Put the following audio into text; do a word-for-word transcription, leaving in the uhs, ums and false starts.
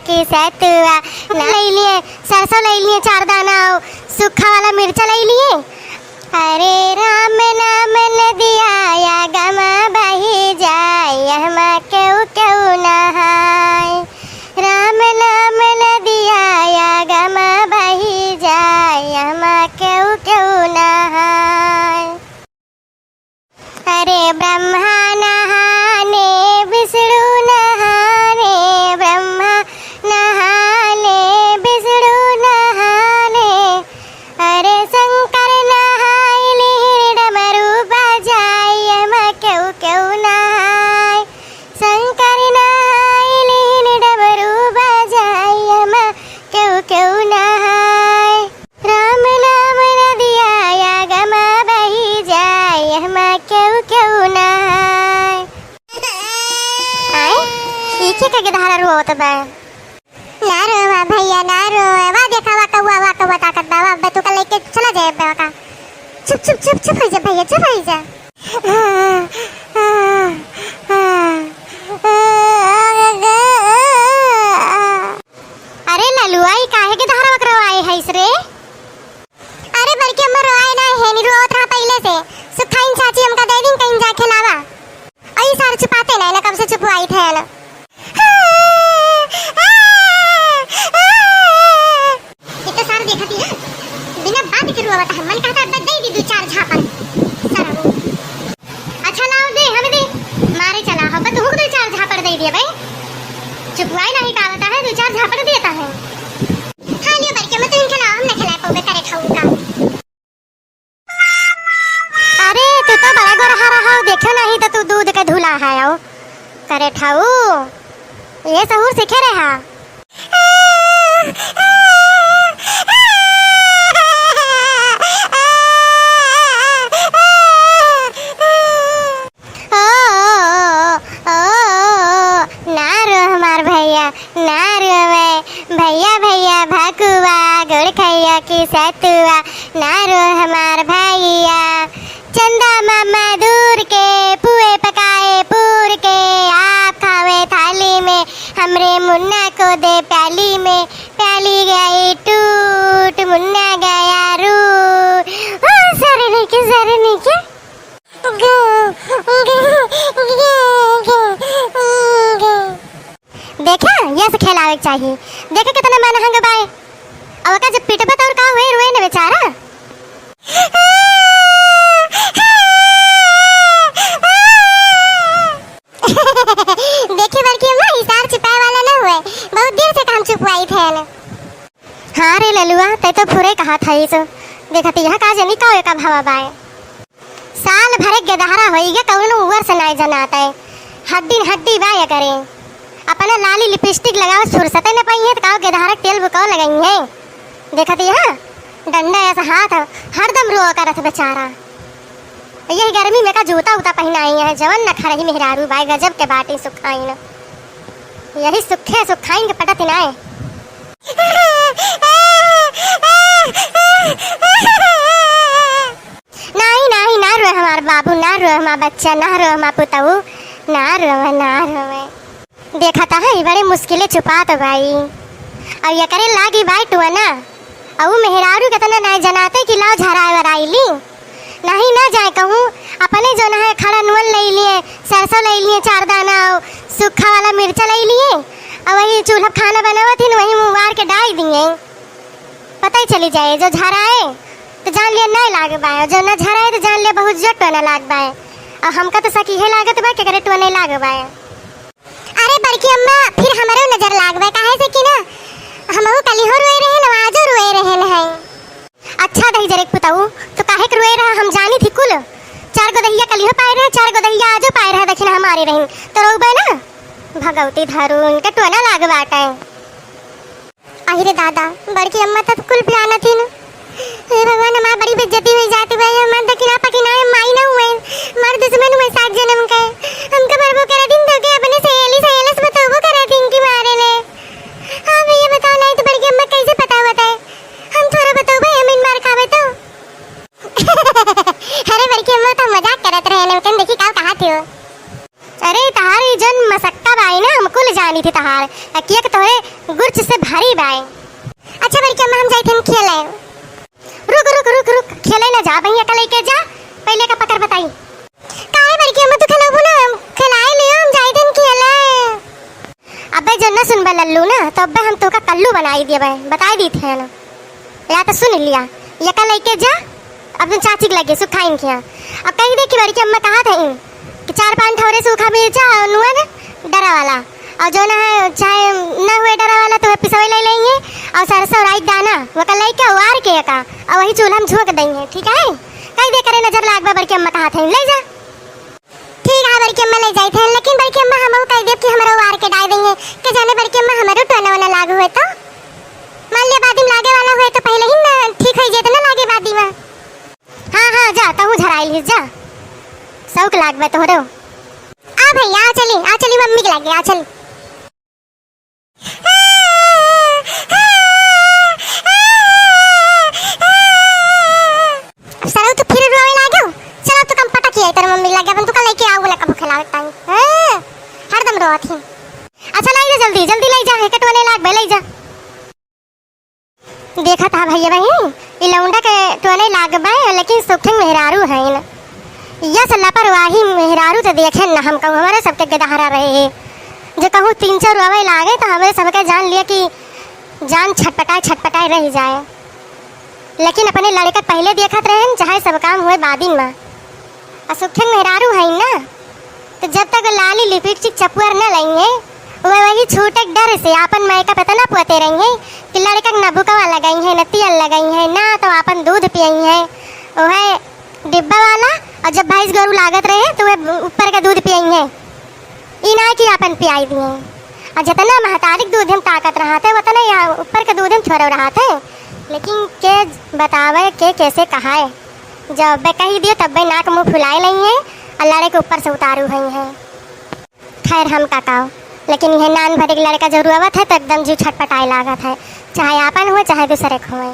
कि सतुआ ना लइ लिए, सरसों लइ लिए चार दाना, अउ सूखा वाला मिर्चा लइ लिए। अरे राम नाम नदिया या गमा बही जाए, यहमा केहू केहू नहाए। राम नाम नदिया या गमा बही जाए, यहमा केहू केहू नहाए। अरे ब्रह्मा नहाने, विष्णु नहाने, ब्रह्मा नहाने, विष्णु नहाने। अरे शंकर नहाई लिहिन, डमरू बजाई, यहमा केहू केहू नहाए। शंकर नहाई लिहिन, डमरू बजाई, यहमा केहू केहू नहाए। राम नाम नदिया या गमा बही जाए, यहमा केहू केहू नहाए। आए, ई के के धारा रोवत बा? ना रोवा भइया, ना रोवा। वा देखा, वा कौआ, वा कौआ ताकत बा, वा बतुका लेके चला जाए बा का। चुप, चुप, चुप, चुप होइ जा भइया, चुप होइ जा। अरे ललुआ, ई काहे के धारा रोवाए हइस रे? अरे बड़की अम्मा रोवाए ना है, नी रोवत रहा पहिले से। सुखाइन चाची हमका दे दिन कहीं जाके लावा। अई सार चुपाते ना, ना कब से चुपवाई थे ना। ये तो सार देखती है, बिना बात के रोवत है। मन कहता है, दे दी दो चार झापड़। सरऊ। अच्छा लाओ दे, हमें दे। मारे चला हो, बस तुहू को दो चार झापड़ दे दिए भाई। चुपवाई नहीं पावता है, दो चार झापड़ देता है। हाँ, लियो बड़की अम्मा, तुम खिलाओ, हम ना खिलाए पाओगे, करे ठाऊ का। अरे, तू तो बड़ा गोरहा रहा हो, देखो नहीं तो तू दूध के धुला है, आओ। करे ठाऊ, ये सहूर सीखे रहा। ओ, ओ, ओ, ओ, ओ, ना रो हमार भइया, ना रोवे। भइया, भइया, भकुआ, गुड़ खइया की सतुआ, ना रो हमार भइया। चंदा मामा दूर के, पुए पकाए पूर के, आप खावे थाली में, हमरे मुन्ना को दे प्याली में। प्याली गई टूट, मुन्ना गया रूठ। ओ, सरनी के, सरनी के। देखा, यस खेलावे के चाही। देखा कितना मनहंग बाय। अब ओका जब पिटबा त और का होई, रोए न बेचारा। देखी बड़की अम्मा, ई सार चुपाए वाला न हुए, बहुत देर से काम चुपवाई थे। हाँ रे ललुआ, तै तो फुरे कहा था इस। देखत यह का जनी का एका भावा बाय। साल भरे गेदहरा होई गे, कौनो उवर से नाय जनात है। हड्डी न हड्डी बा एकरे। अपना लाली लिपस्टिक लगावे फुर्सते न पाई है, त काव गेदहरा के तेल बुकाव लगाई है। देखत यहाँ डंडा ऐसा हाथ हरदम रोआ करत बेचारा। यही गर्मी में का जूता उता पहिनाई है, जवन न खरही मेहरारू बाय, गजब के बाटी सुखाइन। यही सुखे सुखाइन के पटत नाय। नाही, नाही, ना रोए हमार बाबू, ना रोए हमार बच्चा, ना रोए हमार पुतऊ, ना रोए, ना रोए। देखत है, बड़े मुश्किले चुपात बाई। अब एकरे लागी बाई टुअना। अब उ मेहरारू केतना नाय जनाते कि लाओ झराए वराई ली। नाही ना जाए कहूँ, अपने जो ना है खड़ा नुअन ले लिए, सरसों ले लिए चार दाना, और सूखा वाला मिर्चा ले लिए, और वही चूल्हा खाना बनावत ही, वही मुँह मार के डाल दिए। पता ही चली जाए, जो झराए तो जान लिया नहीं लाग बाय, जो ना झराए तो जान लिया बहुत जोर टोना लाग बाय। और हमका तो शक इहे लागत बा कि एकरे टोने लाग बाय। अरे बड़की अम्मा, फिर हमरो नजर लाग बाय, काहे से कि ना हमहू कलिहो रोए रहे न, आजो रोए रहे न है। अच्छा दही जरे के पुतऊ, तो काहे के रोए रहा, हम जानी थी कुल। चार गो दहिया कलिहो पाए रहे, चार गो दहिया आजो पाए रहे, दखिन हमारे रहिन तो रोबे ना। भगवती धरू, इनके टोना लाग बाटे। अहि रे दादा, बड़की अम्मा तब कुल प्लान थी न। हे भगवान, हमार बड़ी बेइज्जती हुई जाती भाई, हमार दखिना पकिना है, माई ना हुए, हमार दुश्मन हुए सात जन्म के। हमके मरबो करे दिन तो के अपने सहेली सहेलस बतौबो करे दिन की मारे ले। हाँ भैया बताओ, नहीं तो बड़की अम्मा कैसे पता बताए? हम थोड़ा बतौबे, हम इन मार खावे तो। अरे बड़की अम्मा तो मजाक करत रहे, नमकन देखी का कहा थी हो। अरे, तहार ई जौन मसक्का बाई ना, हम कुल जानी थी तहार। अकिया के तोहरे अरे बाय। अच्छा बड़की अम्मा, हम जाइत हन खेले। रुक, रुक, रुक, रुक, खेले ना जा, भैया का लइके जा, पहिले का पकड़ बताई। काहे बड़की अम्मा, तू खेलबू ना? खेलाए लियो, हम जाइत हन खेले। अबे जो न सुनबे लल्लू ना, तो अबे हम तोका कल्लू बनाई देबे, बताई दीत है ना। या तो सुन लिया, ये का लइके जा, अपने चाची के लगे सुखाइन खिया। अब कही दे कि बड़की अम्मा कहा था कि चार पाँच ठौरे सूखा मिर्चा और नून डरा वाला, और जो ना है, चाहे ना हुए डरा वाला, तो वह पिसवे ले लेंगे, और सरसों राई दाना, वो का लइके उवार के का, और वही चूल्हा में झोंक देंगे, ठीक है? कही दे करे नजर लाग बा, बड़की अम्मा कहा था, ले जा। ठीक है बड़की अम्मा, ले जाइत है, लेकिन बड़की अम्मा हमहू कह देब कि हमरो उवार के डाल देंगे, के जाने बड़की अम्मा हमरो टोना वोना लाग हुए तो, मान लिया बादी में लागे वाला हुए तो पहिले ही ना ठीक होई जाए तो ना लागे बादी में। हाँ, हाँ, जा, तहू झराइल ही, जा। शौक लाग बा तोहरो। आ भैया, आ चली, आ चली, मम्मी के लागे, आ चली। अब सरऊ तू फिर रोवे लागो। चलो तू कम पटक ही आई, तेरे मम्मी के लागे, अपन तू का लइके आओ ना कबू खिलावे टाइम। हाँ, हरदम रोवत ही। अच्छा, लाई जा जल्दी, जल्दी लाई जा, एक टोने लाग बे, लाई जा। देखत हा भैया बहिन, ई लौंडा के टोने लागबे, लेकिन सुखिन मेहरारू हईन। यस लापरवाही मेहरारू तो देखे न हम कहूँ, हमरे सबके गदहरा रहे हैं। जो कहूँ तीन चार रोवे लागे तो हमरे सबके जान लिया कि जान छटपटाए छटपटाए रह जाए। लेकिन अपने लड़के पहिले देखत रहेन, चाहे सब काम हुए बादिन मा। आ सुखिन मेहरारू हईन ना, तो जब तक लाली लिपिस्टिक चपुअर न लइहें, वह वही छूटे के डर से आपन मेकअप इतना पोते रहिहें कि लड़का के न बुकवा लगइहें, न तेल लगइहें, ना तो आपन दूध पियइहें। वह डिब्बा वाला, और जब भैंस गोरू लागत रहे तो वह ऊपर का दूध पियइहें, ई ना कि आपन पियाई दिए। और जितना महतारी के दूध में ताकत रहत है, उतना यहाँ ऊपर के दूध में थोड़ा रहत है। लेकिन के बतावे, के कैसे कहाए, जब बे कही दिए तब बे नाक मुंह फुलाए लइहें और लड़े के ऊपर से उतारू हइहें। खैर, हम का काओ, लेकिन यह नान भरे के लड़का जो रोवत है तो एकदम जीव छटपटाए लागत है, चाहे आपन हुए चाहे दूसरे के हुए।